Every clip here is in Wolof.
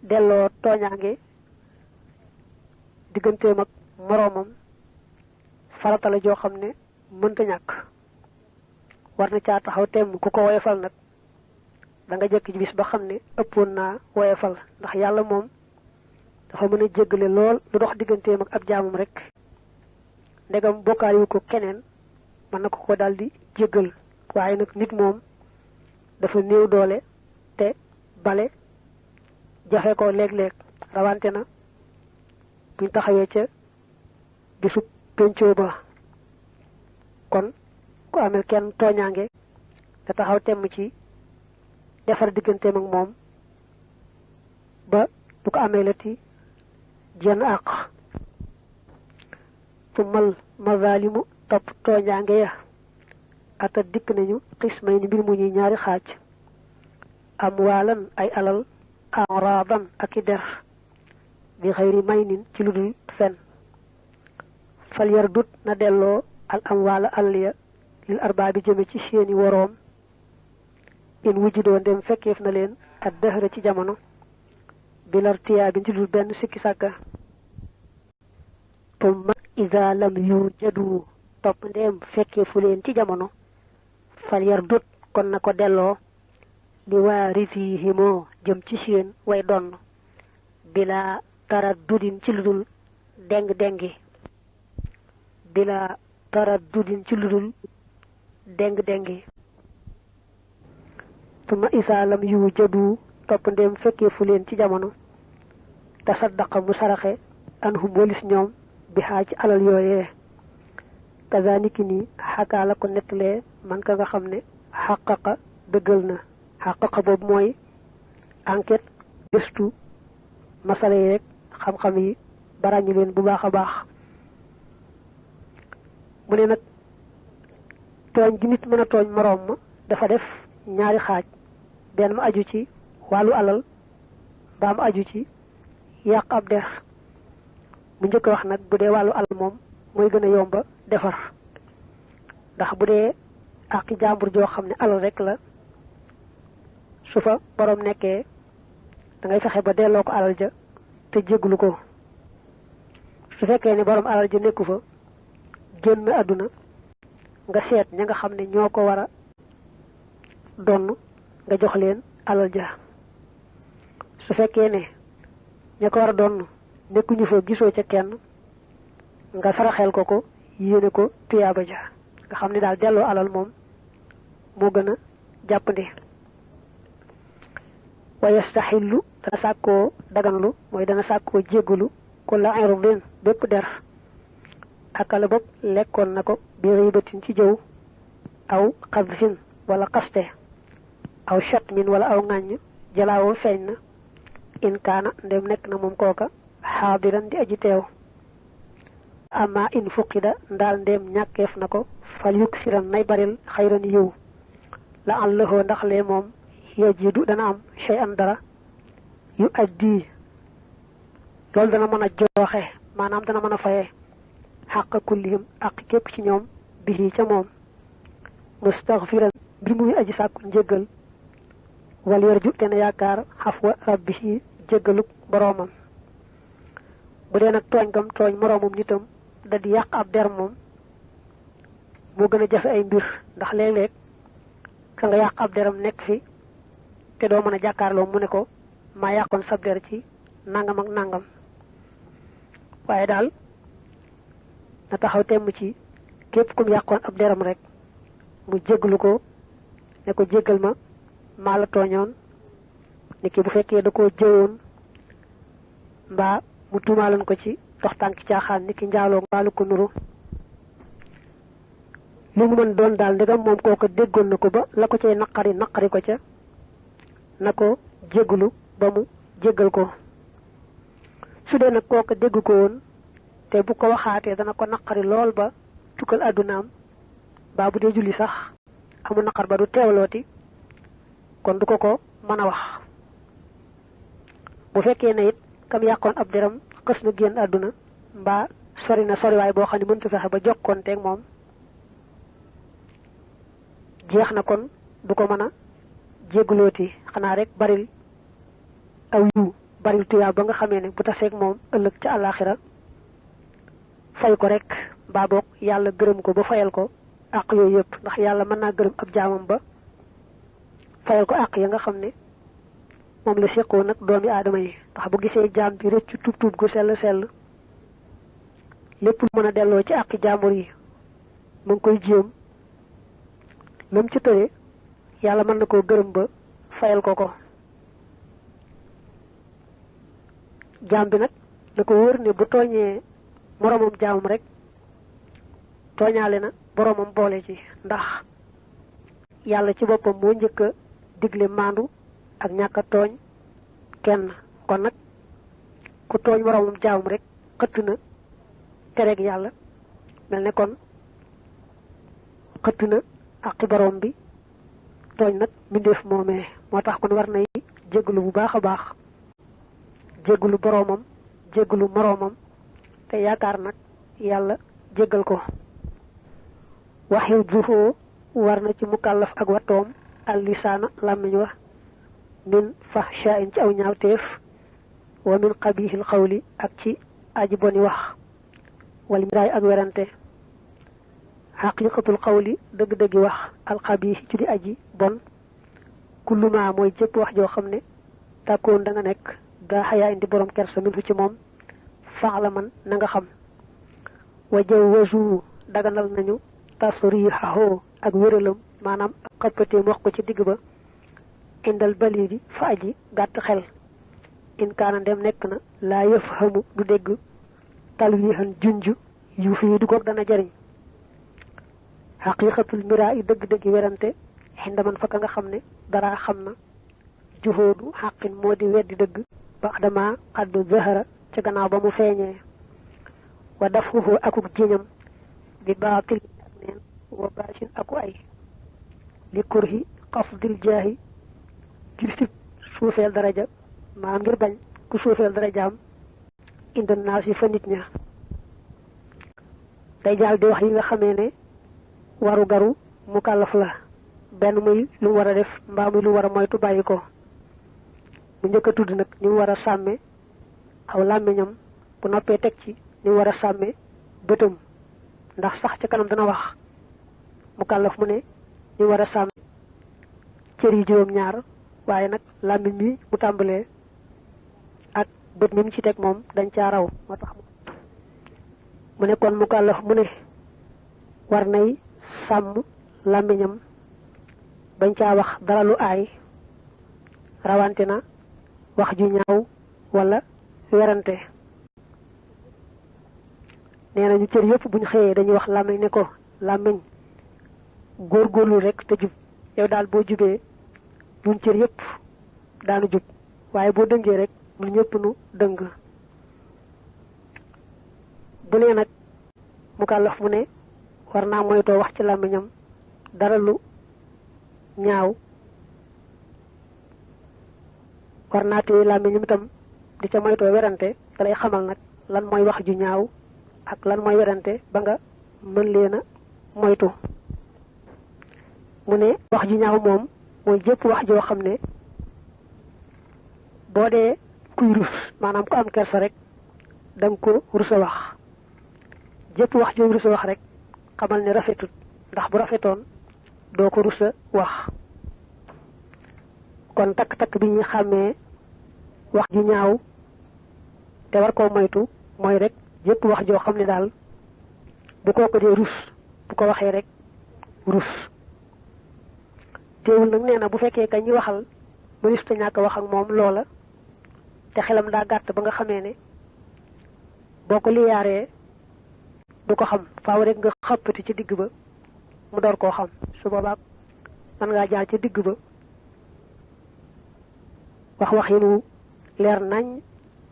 delloo tooñaange digganteem ak moroomam farata la joo xam ne mënta ñàkk war na caa taxaw temm ku ko woyefal nag da nga jëkk ci bis ba xam ne ëppoon naa woyefal ndax yàlla moom dafa mën a jéggale lool lu dox digganteem ak ab jaamam rek ndegam bokkaaliwu ko keneen mën na ko daldi jéggal waaye nag nit moom dafa néew doole te bale jafe ko léeg-léeg rawante na buñ taxawee ca bisu pencoo ba kon ku amel kenn tooñaange te taxaw temm ci defar digganteem ak moom ba du ko amee lati jenn àq tumal mazalimu topp tooñaange ya ata dikk nañu xismay ni mbir mu ñuy ñaari xaaj amwaalan ay alal amraadan ak i der bi xëyri maynin ci lu dul fen fal yar dut na delloo al amwaala alliya lil arbaabi jëme ci seeni woroom in wujjidoo ndem fekkeef na leen ak dëhëra ci jamono bilar tiyaa bi ci dul benn sikki sàkka tumma iza lam yujadu topp ndem fekkeefu leen ci jamono fal yar dut kon na ko delloo li waarisihimoo jëm ci seen way donn bila taraddudin ci ludul deng-dengi bila taraddudin ci ludul deng-dengi tuma isaalam yu jadu topp ndem fekkee fu leen ci jamono tasaddaqa mu saraxe anhum walis ñoom bi xaa ci alal yooyee kazaniki ni xakaa la ko nettalee man ka nga xam ne xaqaqa dëggal na xaqaqa boobu mooy enquête gëstu masala yi rek xam-xam yi barañu leen bu baax a baax mu ne nag tooñ gi nit mën a tooñ moroom ma dafa def ñaari xaaj benn ma aju ci wàllu alal ba mu aju ci yàq ab der mu njëkk wax nag bu dee wàllu alal moom mooy gën a yomba defar ndax bu dee àqi jàmbur joo xam ne alal rek la su fa borom nekkee da ngay fexe ba delloo ko alal ja te jégglu ko su fekkee ne borom alal ja nekku fa génn àdduna nga seet ña nga xam ne ñoo ko war a donn nga jox leen alal ja su fekkee ne ña ko war a donn nekkuñu fa gisoo ca kenn nga saraxel ko yéene ko tuyaaba ja nga xam ne daal delloo alal moom moo gën a jàppandi wa yastaxillu dana sàkkoo daganlu mooy dana sàkkoo jéggulu ku la irdin bépp der akala bopp lekkoon na ko bi ribatin ci jëw aw xadfin wala xaste aw shatmin wala aw ŋàññ jalaawoo feeñ na in kaana ndem nekk na moom kooka xaadiran di aji teew ama in fuqida ndaal ndem ñàkkeef na ko fal yukk siran nay baril xayran yiw la an lëxoo ndax lee moom yajidu dana am shay an dara yu addi loolu dana mën a jooxe maanaam dana mën a fayee xàq kullihim ak képp ci ñoom bihi ca moom mustaghfiran bi muy aji sàkku njéggal wal yarju te na yaakaar xafwa rabbihi jéggaluk boroomam bu dee nag tooñ gam tooñ moroomam nitam da di yàq ab der moom moo gën a jafe ay mbir ndax léeg-léeg ka nga yàq ab deram nekk fi te doo mën a jàkkaarloo mu ne ko maa yàqoon sab der ci nangam ak nangam waaye daal na taxaw temm ci képp kum yàqoon ab deram rek mu jéggalu ko ne ko jéggal ma maa la tooñoon ni ki bu fekkee da koo jëwoon mbaa mu tuumaaloon ko ci dox tànk caaxaan ni ki njaaloo mbaalu ko nuru li mu mën doon daal ndegam moom kooka déggoon na ko ba la ko cay naqari ko ca na ko jéggalu ba mu jéggal ko su dee nag kooka dégg ko woon te bu ko waxaatee dana ko naqari lool ba tukkal àddunaam baa bu dee julli sax amul naqar ba du teewlooti kon du ko mën a wax bu fekkee ne it kam yàqoon ab deram xës na génn àdduna mbaa sori na soriwaay boo xam ne mëntu fexe ba jokkoonteeg moom jeex na kon du ko mën a jéggalooti xanaa rek baril aw yiw bari tuyaa ba nga xamee ne bu taseeg moom ëllëg ca àllaaxira fay ko rek mbaa boog yàlla gërëm ko ba fayal ko àq yooyu yëpp ndax yàlla mën naa gërëm ab jaamam ba fayal ko àq ya nga xam ne moom la séqoo nag doomi aadama yi ndax bu gisee jaam bi rëccu tuub gu sell sell lépp lu mën a delloo ci àqi jaambur yi mu ngi koy jéem lam ci tëre yàlla mën na koo gërëm ba fayal ko ko jaam bi nag da ko wóor ne bu tooñee moroomam jaamam rek tooñaale na boroomam boole ci ndax yàlla ci boppam moo njëkk a digle maandu ak ñàkk a tooñ kenn kon nag ku tooñ moroomam jaamam rek xëtt na tereeg yàlla mel ne kon xëtt na àqi boroom bi tooñ nag mbindeef moomee moo tax kon war nay jéggalu bu baax a baax jéggalu boroomam jéggalu moroomam te yaakaar nag yàlla jéggal ko waxiw juhoo war na ci mukallaf ak wattoom al lisaana làmmiñ wa min fahshaa'in ci aw ñaawteef wa min qabihil xawli ak ci aji boni wax wala miraay ak werante xaqiqatul xawli dëgg-dëggi wax alxabiih ci di aji bon kulluma mooy jëpp wax joo xam ne tàkkoon da nga nekk daa xayaa indi borom kersa min fu ci moom faala man na nga xam wa jaw wasu daganal nañu tasriixahu ak wéralam maanaam ak xëppateem wax ko ci digg ba indal balidi fa aji gàtt xel in kaana ndem nekk na laa yafhamu du dégg talwihan junj yu fii du goog dana jariñ xaqiqatul miraa yi dëgg-dëggi werante xindaman fa ka nga xam ne dara xam na juhóodu xaqin moo di weddi dëgg ba dama xaddu zahara ca gannaaw ba mu feeñee wa dafuhu akuk jiñam di baatil ak neen wa baasin aku ay li kurhi xafdil jaahi ngir sib suufeel daraja maa ngir bañ ku suufeel darajaam inda naas yi fa nit ña day jaal di wax yi nga xamee ne waru garu mu kàllaf la benn muy lu mu war a def mbaa muy lu war a moytu bàyyi ko mu njëkk a tudd nag ni mu war a sàmme aw làmmiñam bu noppee teg ci ni mu war a sàmme bëtam ndax sax ca kanam dana wax mu kàllaf mu ne ni mu war a sàmme cër yi juróom-ñaar waaye nag làmmiñ mi mu tàmbalee ak bët mi mu ci teg moom dañ caa raw moo tax mu ne kon mu kàllaf mu ne war nay sàmm làmmiñam bañ caa wax dara lu aay rawante na wax ju ñaaw wala werante nee nañu cër yëpp buñ xëyee dañuy wax làmmiñ ne ko làmmiñ góorgóorlu rek te jub yow daal boo jubee ñun cër yëpp daanu jub waaye boo dëngee rek ñun ñëpp nu dëng bu nee nag mu kàllaf mu ne war naa moytoo wax ci làmmiñam dara lu ñaaw war naa téye làmmiñam itam di ca moytoo werante da lay xamal nag lan mooy wax ju ñaaw ak lan mooy werante ba nga mën leen a moytu mu ne wax ju ñaaw moom mooy jëpp wax joo xam ne boo dee kuy rus maanaam ku am kersa rek da nga ko rus a wax jëpp wax joo rus a wax rek xamal ne rafetut ndax bu rafetoon doo ko rus a wax kon takk-takk bi ñuy xàmmee wax ju ñaaw te war koo moytu mooy rek jëpp wax joo xam ne daal bu kooku dee rus bu ko waxee rek rus teewul nag nee na bu fekkee ka ñi waxal mënis ta ñàkk wax ak moom loola te xelam daa gàtt ba nga xamee ne boo ko liyaaree du ko xam faaw rek nga xëppati ci digg ba mu door koo xam su boobaa mën ngaa jaar ci digg ba wax yi nu leer nañ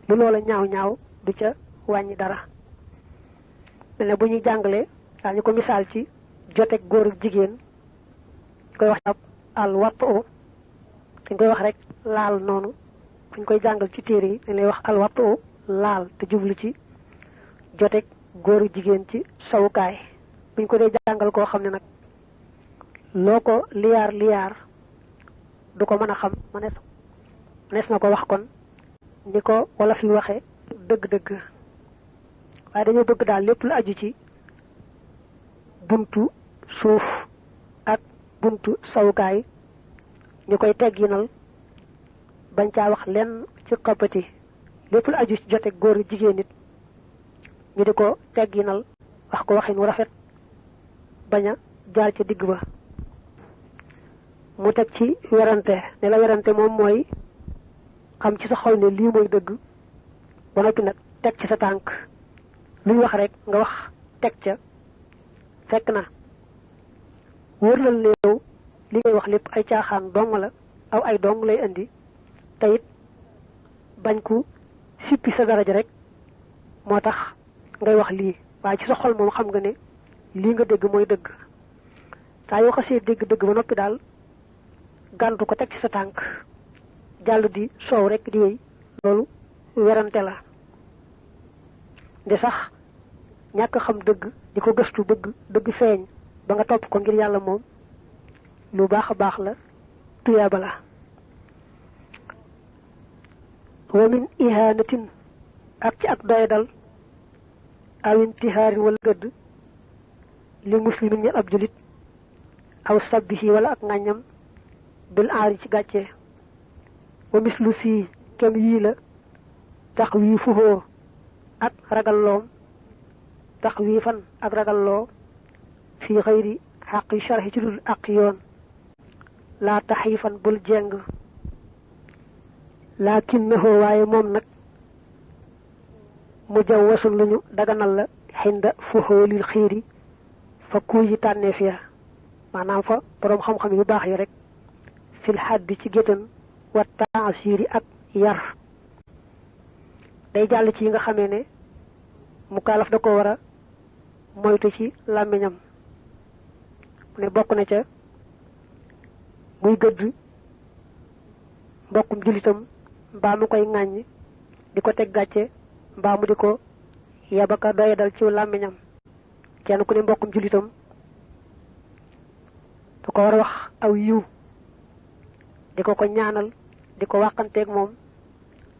lu loola ñaaw ñaaw du ca wàññi dara mel ne bu ñuy jàngale daañu ko misaal ci joteeg góor ak jigéen koy wax ab al wattu dañ koy wax rek laal noonu buñ koy jàngal ci téere yi dañ lay wax al wattu laal te jublu ci joteeg góor ak jigéen ci sawukaay buñ ko dee jàngal koo xam ne nag loo ko liyaar du ko mën a xam mënees na ko wax kon ni ko wala fi waxe dëgg-dëgg waaye dañoo bëgg daal lépp lu aju ci buntu suuf ak buntu sawukaay ñu koy tegginal bañ caa wax lenn ci xoppati lépp lu aju ci jote góor jigéen nit ñu di ko tegginal wax ko waxin wu rafet bañ a jaar ca digg ba mu teg ci werante ne la werante moom mooy xam ci sa xol ne lii mooy dëgg ba noppi nag teg ci sa tànk luñ wax rek nga wax teg ca fekk na wóor la léew li ngay wax lépp ay caaxaan dong la aw ay dong lay indi te it bañ ku sippi sa daraja rek moo tax ngay wax lii waaye ci sa xol moom xam nga ne lii nga dégg mooy dëgg saa yoo xasee dégg dëgg ba noppi daal gàntu ko teg ci sa tànk jàll di soow rek di wéy loolu werante la de sax ñàkk xam dëgg di ko gëstu bëgg dëgg feeñ ba nga topp ko ngir yàlla moom lu baax a baax la tuyaaba la wa min ihaanatin ak ci ak doyadal aw intihaarin wala gëdd li muslimin ñel ab julit aw sabbihi wala ak ŋàññam bil aari ci gàcce wa mislu sii kem yii la tax wii fuhoo ak ragalloom tax wii fan ak ragalloo fii xëyri xaqi sharhi ci dul ak yoon laa tax yi fan bul jeng laakinnahu waaye moom nag mu jaw wasul luñu daganal la xinda fuhoo lil xiiri fa kuy yi tànneef ya maanaam fa boroom xam-xam yu baax yi rek fil xaddi ci géttan wa taasiri ak yar day jàll ci yi nga xamee ne mu kaalaf da ko war a moytu ci làmmiñam mu ne bokk na ca muy gëdd mbokkum jullitam mbaa mu koy ŋàññ di ko teg gàcce mbaa mu di ko yabaka doyadal ci làmmiñam kenn ku ne mbokkum jullitam da ko war a wax aw yiw di ko ko ñaanal di ko wàqanteeg moom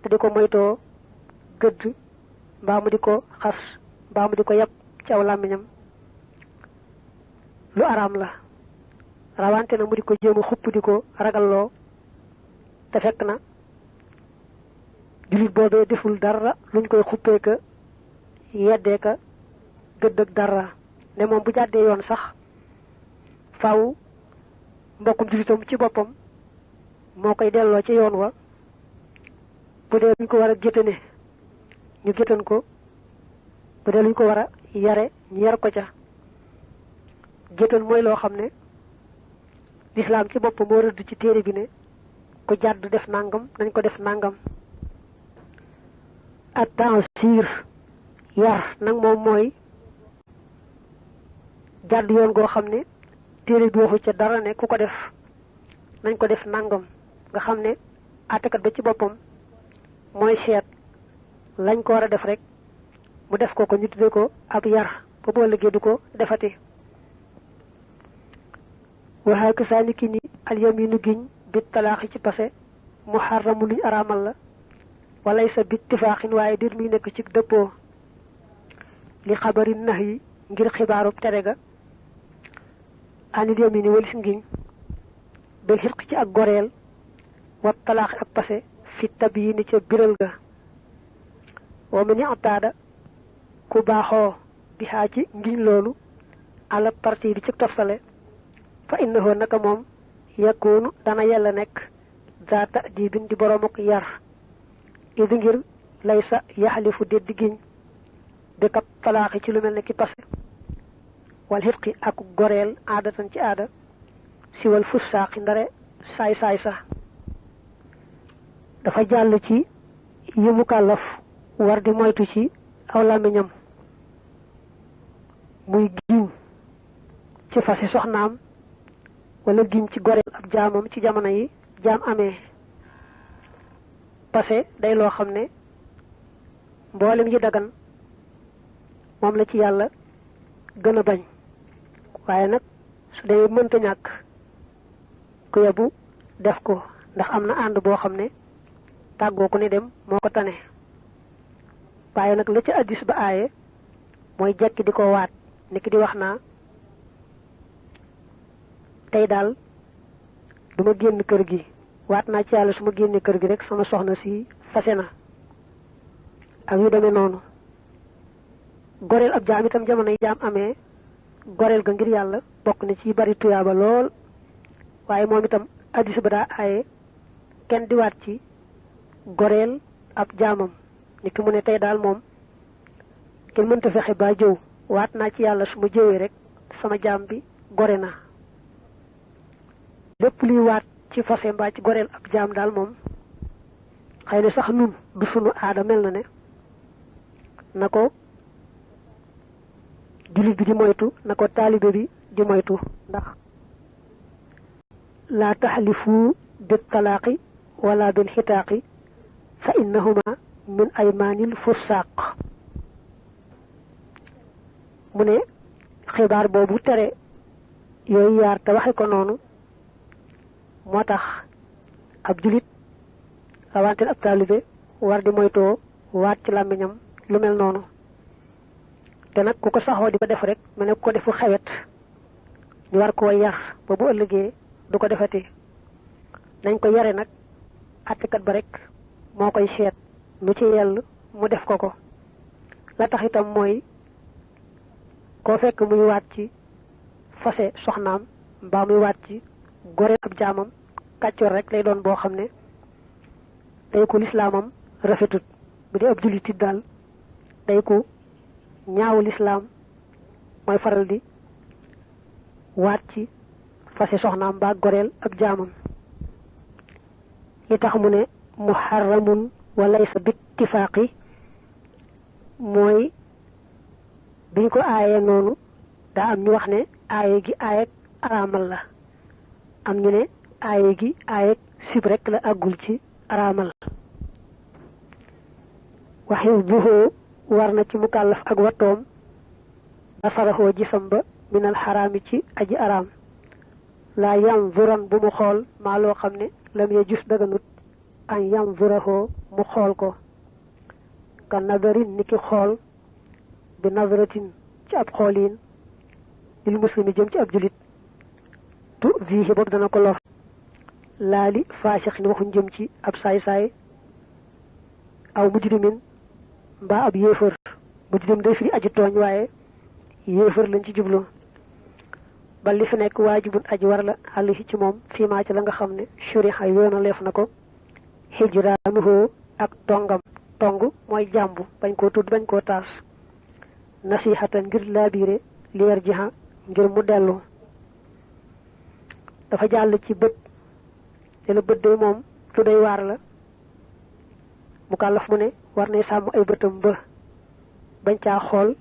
te di ko moytoo gëdd mbaa mu di ko xas mbaa mu di ko yab ci aw làmmiñam lu araam la rawante na mu di ko jéem a xupp di ko ragalloo te fekk na jullit boobee deful dara luñ koy xuppee ka yeddee ka gëdd ak dara ne moom bu jàddee yoon sax faaw mbokkum jullitam ci boppam moo koy delloo ci yoon wa bu dee luñ ko war a géttane ñu géttan ko bu dee luñ ko war a yare ñu yar ko ca géttan mooy loo xam ne lislaam ci boppam moo rëdd ci téere bi ne ku jàdd def nangam nañ ko def nangam at-ta'sir yar nag moom mooy jàdd yoon goo xam ne téere bi waxu ca dara ne ku ko def nañ ko def nangam nga xam ne àttekat ba ci boppam mooy seet lañ ko war a def rek mu def ko ñu tuddee ko ab yar ba boo liggéey du ko defati waxaaka saa ni ki ni alyaminu giñ bi talaaxi ci pase muharramu luñ araamal la walay sa bit tifaaxin waaye dir muy nekk ci dëppoo li xabari nax yi ngir xibaarub tere ga anil yamini walis ngiñ bil xirq ci ak goreel wa talaaxi ak pase fi tabyiini ca biral ga wa mu ni ataada ku baaxoo bi xaa ci ngiñ loolu ala parti bi ci tofsale fa innahu naka moom yakunu dana yella nekk zaata diibin di boroomuk yar idi ngir lay sa yaxalifu déddi giñ bi kat talaaxi ci lu mel ne ki pase wal xitqi ak goreel aadatan ci aada si wal fussaaqi ndare saay saay sa dafa jàll ci yi mukallaf war di moytu ci aw làmmiñam muy giñ ci fasi soxnaam wala giñ ci goreel ab jaamam ci jamono yi jaam amee pase day loo xam ne mboolem yi dagan moom la ci yàlla gën a bañ waaye nag su dee mënta ñàkk ku yebu def ko ndax am na ànd boo xam ne tàggoo ku ne dem moo ko tane waaye nag la ca addis ba aaye mooy jekki di ko waat niki di wax naa tey daal duma génn kër gi waat naa ci yàlla su ma génnee kër gi rek sama soxna si fase na ak yu demee noonu goreel ab jaam itam jamono yi jaam amee goreel ga ngir yàlla bokk na ci bari tuyaaba lool waaye moom itam addis ba daa aaye kenn di waat ci goreel ab jaamam niki mu ne tey daal moom kenn mënta fexe ba jëw waat naa ci yàlla su ma jëwee rek sama jaam bi gore na lépp luy waat ci fase mbaa ci goreel ab jaam daal moom xëy na sax nun du sunu aada mel na ne na ko jullit bi di moytu na ko taalibe bi di moytu ndax laa taxlifu bil talaaqi wala bil xitaaqi fa innahuma min aymaanil fusaaq mu ne xibaar boobu tere yooyu yaar te waxe ko noonu moo tax ab julit rawante ab taalibe war di moytoo waat ci làmmiñam lu mel noonu te nag ku ko saxoo di ko def rek mu ne ku ko defu xewet ñu war koo yar ba bu ëllëgee du ko defati nañ ko yare nag àttekat ba rek moo koy seet lu ci yell mu def ko la tax itam mooy koo fekk muy waat ci fase soxnaam mbaa muy waat ci goreel ab jaamam kàccoor rek lay doon boo xam ne day ko lislaamam rafetut bu dee ab jullit it daal day ko ñaawu lislaam mooy faral di waat ci fase soxnaam mbaa goreel ab jaamam li tax mu ne muharramun wa laysa bittifaaqi mooy biñ ko aayee noonu daa am ñu wax ne aaye gi aayeg araamal la am ñu ne aaye gi aayeg sib rek la àggul ci araamal waxi duhoo war na ci mukallaf ak wattoom basaraxoo gisam ba minal xaraami ci aji araam laa yanzuran bu mu xool maa loo xam ne lam ya jus daganut an yanzuraxoo mu xool ko ka nadarin ni ki xool bi nazaratin ci ab xooliin lil muslimi jëm ci ab julit tu vihi boobu dana ko lor laali faasix ni waxuñ jëm ci ab saay-saay aw mujrimin mbaa ab yéefër mujrim day firi aji tooñ waaye yéefër lañ ci jublu ba li fi nekk waajibun aji war la xàll ci moom fii maa ci la nga xam ne shuriha yoona leef na ko hijraanuhu ak tongam tong mooy jàmbu bañ koo tudd bañ koo taas nasihatan ngir laabiire lier jiha ngir mu dellu dafa jàll ci bët te la bët day moom lu doy waar la mu kàllaf mu ne war nay sàmm ay bëtam ba bañ caa xool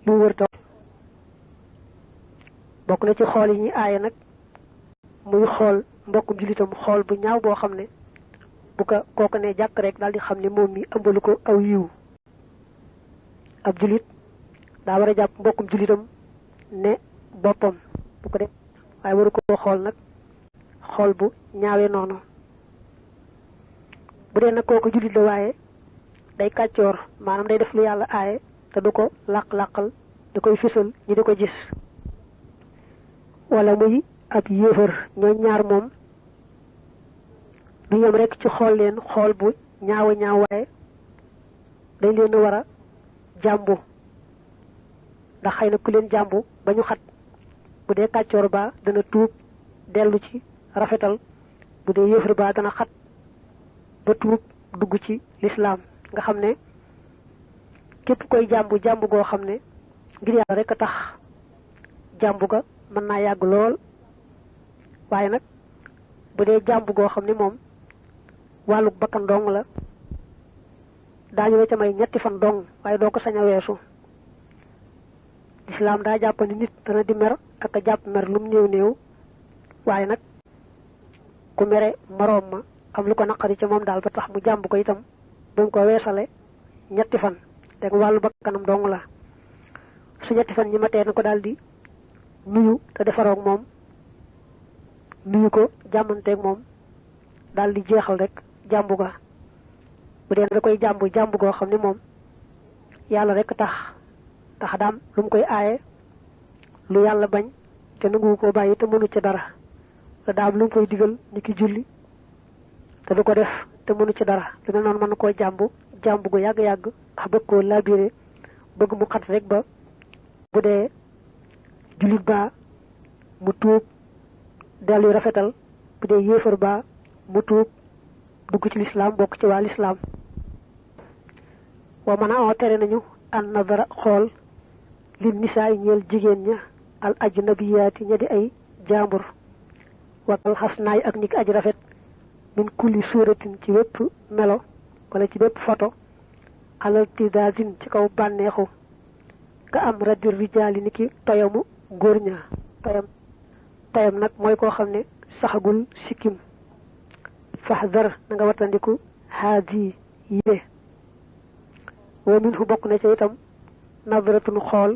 lu wërta bokk na ci xool yi ñuy aaye nag muy xool mbokkum julitam xool bu ñaaw boo xam ne bu ko kooku ne jàkk rek daal di xam ne moom mi ëmbalu ko aw yiw ab julit daa war a jàpp mbokkum julitam ne boppam bu ko def waaye waru ko xool nag xool bu ñaawee noonu bu dee nag kooku julit la waaye day kàccoor maanaam day def lu yàlla aaye te du ko làq-làqal da koy fisal ñi di ko gis wala muy ab yéefar ñooy ñaar moom du yem rek ci xool leen xool bu ñaawa ñaaw waaye dañ leen a war a jàmbu ndax xëy na ku leen jàmbu ba ñu xat bu dee kàccoor ba dana tuub dellu ci rafetal bu dee yéefar ba dana xat ba tuub dugg ci lislaam nga xam ne képp koy jàmbu jàmbu goo xam ne ngir yàlla rek a tax jàmbu ga mën naa yàgg lool waaye nag bu dee jàmbu goo xam ne moom wàlluk bakkan dong la daañu la ca may ñetti fan dong waaye doo ko sañ a weesu lislaam daa jàpp ni nit dana di mer ak a jàpp mer lum néew néew waaye nag ku mere moroom ma am lu ko naqari ca moom daal ba tax mu jàmb ko itam bu mu ko weesale ñetti fan dégg wàllu bakkanam dong la su ñetti fan ñi ma tee na ko daal di nuyu te defaroog moom nuyu ko jàmmanteeg moom daal di jeexal rek jàmbu ga bu dee da koy jàmb goo xam ne moom yàlla rek tax daam lu mu koy aaye lu yàlla bañ te nangu ko bàyyi te mënu ci dara te daam lu mu koy digal ni ki julli te du ko def te mënu ci dara lu mel noonu mën na koo jàmb gu yàgg-yàgg ndax bëgg koo labiré bëgg mu xat rek ba bu dee jullit baa mu tuub dellu rafetal bu dee yéefar baa mu tuub dugg ci lislaam bokk ci waa lislaam wa mën a tere nañu an nadara xool lim nisaay ñeel jigéen ña al ajnabiyaati ña di ay jaambur wakal xasnaay ak niki aj rafet min kulli suuratin ci wépp melo wala ci bépp photo alal tidaasin ci kaw bànneexu nga am radir rijaali niki toyamu góor ña toyam nag mooy koo xam ne saxagul sikkim fahdar na nga wattandiku haadi yile wa minhu bokk na ca itam nadratun xool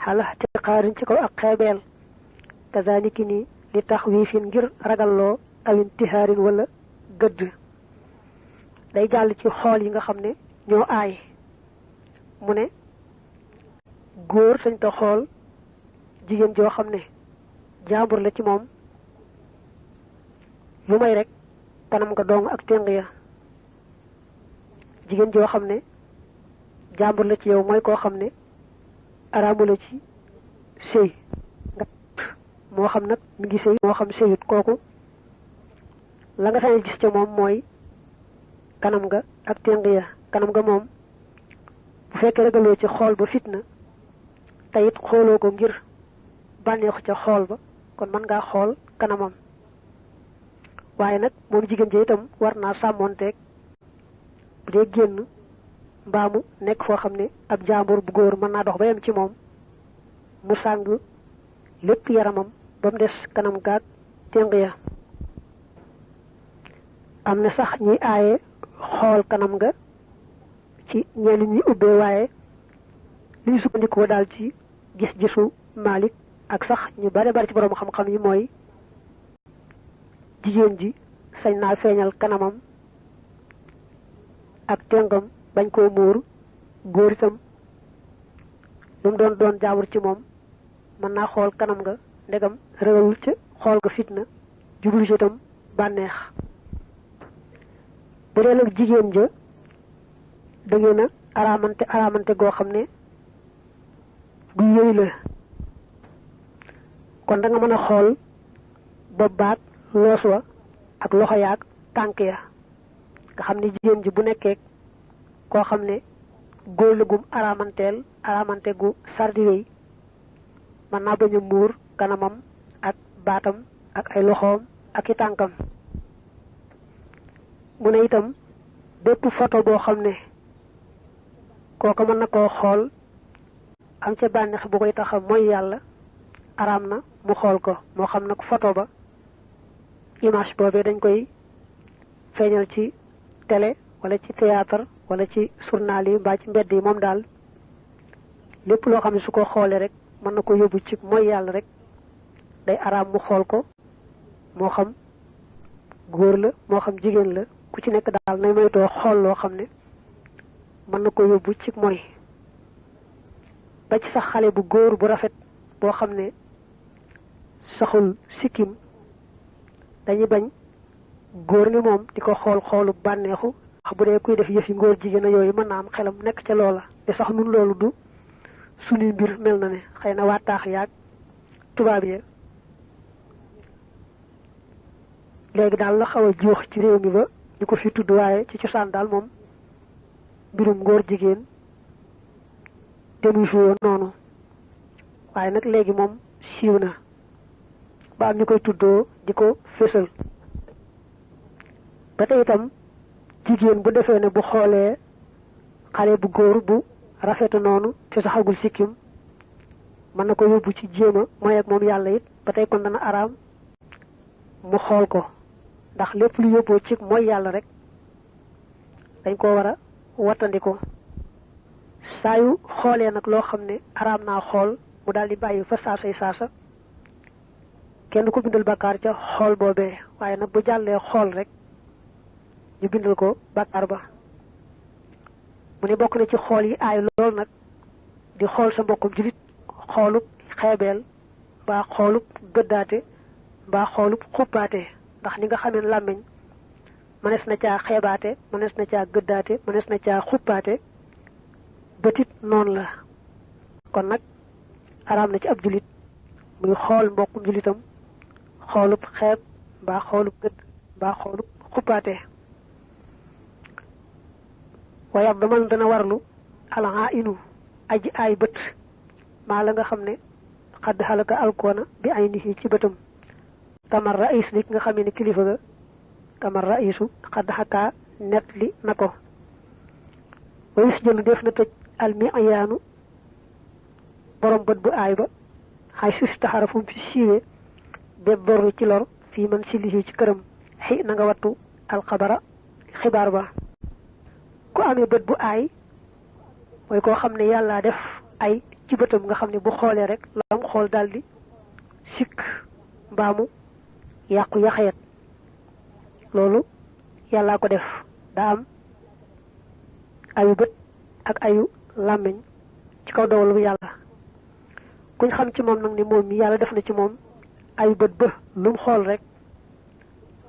xala ci xaarin ci kaw ak xeebeel kazaniki ni li tax wiifin ngir ragalloo awin tihaarin wala gëdd day jàll ci xool yi nga xam ne ñoo aay mu ne góor sañ ta xool jigéen joo xam ne jaambur la ci moom lu may rek kanam nga dong ak téng ya jigéen joo xam ne jaambur la ci yow mooy koo xam ne araamu la ci sëy moo xam nag mi ngi sëy moo xam sëyut kooku la nga sañ gis ca moom mooy kanam nga ak téng ya kanam nga moom bu fekkee ragaloo ci xool ba fitna te it xooloo ko ngir bànneexu ca xool ba kon mën ngaa xool kanamam waaye nag moom jigéen ji itam war naa sàmmoonteeg bu dee génn mbaamu nekk foo xam ne ab jaambur bu góor mën naa dox ba yem ci moom mu sàng lépp yaramam ba mu des kanam gaag téng ya am na sax ñuy aaye xool kanam nga ci ñenn ñi ubbee waaye li ñu sukkandikoo daal ci gis-gisu Malik ak sax ñu bare bari ci borom xam-xam yi mooy jigéen ji sañ naa feeñal kanamam ak téngam bañ koo muur góor itam lu mu doon jaamur ci moom mën naa xool kanam nga ndegam régalul ca xool nga fitna jublu ci itam bànneex bu dee nag jigéen ja da ngeen a araamante goo xam ne du yëy la kon da nga mën a xool bopp baat loos wa ak loxo yaag tànk ya nga xam ne jigéen ji bu nekkee koo xam ne góor la gum araamante gu sardi wéy mën naa bañ a muur kanamam ak baatam ak ay loxoom ak i tànkam mu ne itam bépp photo boo xam ne kooku mën na koo xool am ca bànneex bu koy taxa mooy yàlla araam na mu xool ko moo xam nag photo ba image boobee dañ koy feeñal ci télé wala ci théâtre wala ci journal yi mbaa ci mbedd yi moom daal lépp loo xam ne su ko xoolee rek mën na ko yóbbu ci mooy yàlla rek day araam mu xool ko moo xam góor la moo xam jigéen la ku ci nekk daal nay moytoo xool loo xam ne mën na ko yóbbu ci mooy ba ci sax xale bu góor bu rafet boo xam ne saxul sikkim dañuy bañ góor ni moom di ko xoolu bànneexu wax bu dee kuy def yëfi ngóor jigéen yooyu mën naa am xelam nekk ca loola te sax nun loolu du suñuy mbir mel na ne xëy na waa taax yaag tubaab yi léegi daal la xaw a juux ci réew mi ba ñu ko fi tudd waaye ci cosaan daal moom mbirum ngóor jigéen demuy fi woon noonu waaye nag léegi moom siiw na ba am ñu koy tuddoo di ko fésal ba tey itam jigéen bu defee ne bu xoolee xale bu góor bu rafetu noonu te saxagul sikkim mën na ko yóbbu ci jéema mooy ak moom yàlla it ba tey kon dana araam mu xool ko ndax lépp lu yóbboo ci mooy yàlla rek dañ ko war a wattandiko saa yu xoolee nag loo xam ne araam naa xool mu daal di bàyyi fa saasay saasa kenn ko bindal bakkaar ca xool boobee waaye nag bu jàllee xool rek ñu bindal ko bàkkaar ba. mu ne bokk na ci xool yi aay lool nag di xool sa mbokkum julit xoolub xeebeel mbaa xoolub gëddaate mbaa xoolub xuppaate ndax ni nga xamee làmmiñ mënees na caa xeebaate mënees na caa gëddaate mënees na caa xuppaate bëtit noonu la. kon nag araam na ci ab julit muy xool mbokkum julitam xoolub xeeb mbaa xoolub gëdd mbaa xoolub xuppaate. waaye daman dana warlu alaa inu aji ay bët maa la nga xam ne xadd xalaka alkoona bi ay nihi ci bëtam kamar raïs li nga xam ne kilifa ga kamar raïsu xadd xakaa net li na ko. wayus jëlu def na tëj almi ayaanu borom bët bu aay ba xay sus taxara fu mu fi siiwee be borru ci lor fii man si lihi ci këram xi na nga wattu alxabara xibaar ba. ku amee bët bu aay mooy koo xam ne yàlla def ay ci bëtam nga xam ne bu xoolee rek lam xool daldi sikk mbaamu yàqu yaxeet loolu yàllaa ko def daa am ayu bët ak ayu làmmiñ ci kaw dogal bu yàlla. kuñ xam ci moom nag ni moom mi yàlla def na ci moom ayu bët ba lu mu xool rek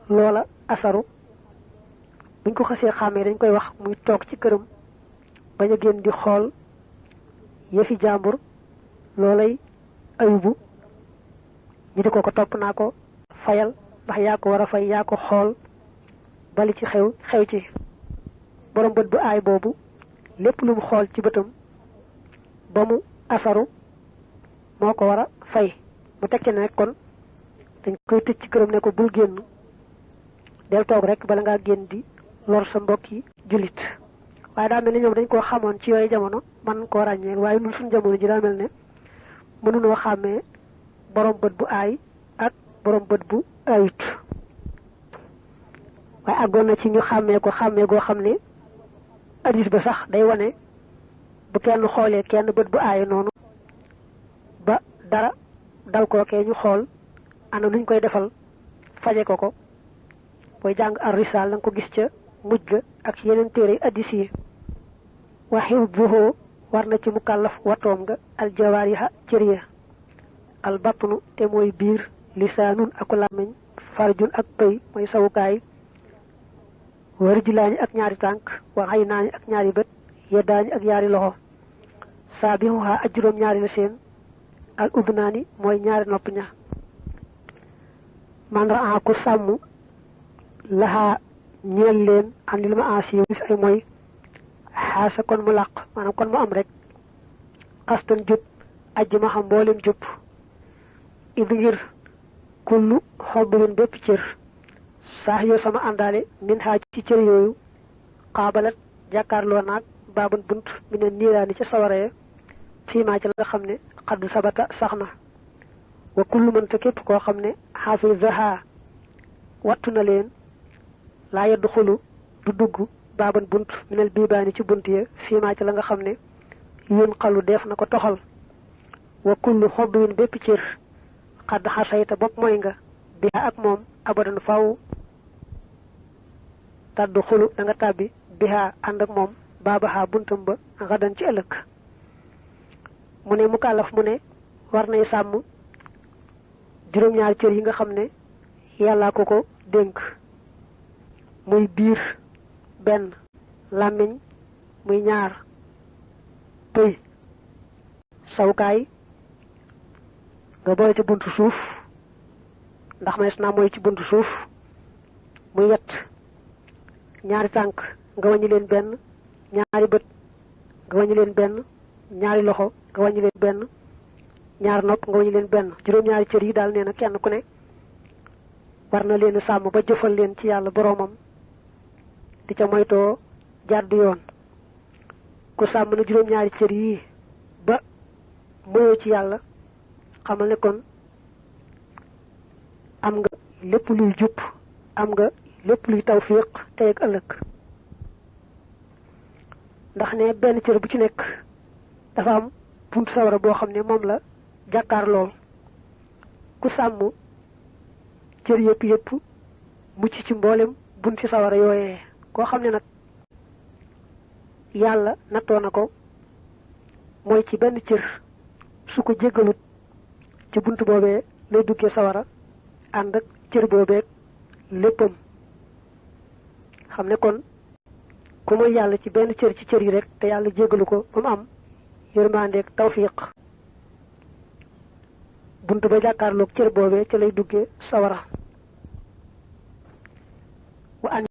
loola asaru buñ ko xasee xàmmee dañ koy wax muy toog ci këram bañ a génn di xool yëfi jàmbur loolay ayubu ñu di ko topp naa ko fayal ndax yaa ko war a fay yaa ko xool bali ci xew ci. borom bët bu aay boobu lépp lu mu xool ci bëtam ba mu asaru moo ko war a fay. mu tekki ne kon dañ koy tëj ci këram ne ko bul génn del toog rek bala ngaa génn di lor sa mbokki jullit. waaye daa mel ne ñoom dañ koo xamoon ci yooyu jamono man koo ràññee waaye ñun suñu jamono ji daa mel ne mënunoo xàmmee borom bët bu aay ak borom bët bu aayut. waaye àggoon na ci ñu xàmmee goo xam ne addis ba sax day wane bu kenn xoolee kenn bët bu aay noonu ba dara dal kookee ñu xool ana nuñ koy defal faje ko booy jàng ar-risaal la nga ko gis ca mujj ga ak yeneen téere addis yi. waxiw buhoo war na ci mukallaf watoom nga aljawaariha cër ya albatnu te mooy biir lisaanun ak làmmiñ farjun ak pëy mooy sawukaay warjilaañi ak ñaari tànk wa xaynaañi ak ñaari bët yeddaañi ak ñaari loxo saabihuha ak juróom ñaari la seen al udnaani mooy ñaari nopp ña. man raa ku sàmm laxaa ñeel leen am li ma ansi gis ay mooy xaasa kon mu làq maanaam kon mu am rek xastan jub ajj ma xam mboolem jub idi ngir kullu xobbin bépp cër saax yoo sama àndaale min xaaj ci cër yooyu xaabalat jàkkaarloo naag baabun bunt mi ne niiraani ca sawaree fii maa ci la nga xam ne xadd sabata sax na wa kullu man te képp koo xam ne xaafizaha wattu na leen laa yeddu xulu du dugg baaban bunt minel biibaani ci bunt ya fii maa ci la nga xam ne yéen xalu def na ko toxal wa kullu xobb win bépp cër xadd xasayta bopp mooy nga biha ak moom abadan faw tàddu xulu da nga tàbbi biha ànd ak moom baabaha buntam ba xadan ci ëllëg. mu ne mukallaf mu ne war nay sàmm juróom-ñaari cër yi nga xam ne yàllaa ko dénk muy biir benn làmmiñ muy ñaar pëy sawukaay nga boole ci buntu suuf ndax ma naa mooy ci buntu suuf muy yett ñaari tànk nga wàññi leen benn ñaari bët nga wàññi leen benn ñaari loxo nga wàññi leen benn ñaar nopp nga wàññi leen benn juróom-ñaari cër yi daal nee na kenn ku ne war na leen sàmm ba jëfal leen ci yàlla boroomam di ca moytoo jàdd yoon. ku sàmm na juróom-ñaari cër yi ba moyoo ci yàlla xamal ne kon am nga lépp luy jub am nga lépp luy tawfiq tey ak ëllëg. ndax ne benn cër bu ci nekk dafa am buntu sawara boo xam ne moom la jàkkaar lool ku sàmm cër yëpp mucc ci mboolem bunti sawara yooyee koo xam ne nag yàlla nattoo na ko mooy ci benn cër su ko jéggalut ci bunt boobee lay duggee sawara ànd ak cër boobee léppam xam ne kon ku mooy yàlla ci benn cër ci cër yi rek te yàlla jéggalu ko ba mu am yërmandeeg tawfiq bunt ba jàkkaarloog cër boobee ca lay duggee sawara wa an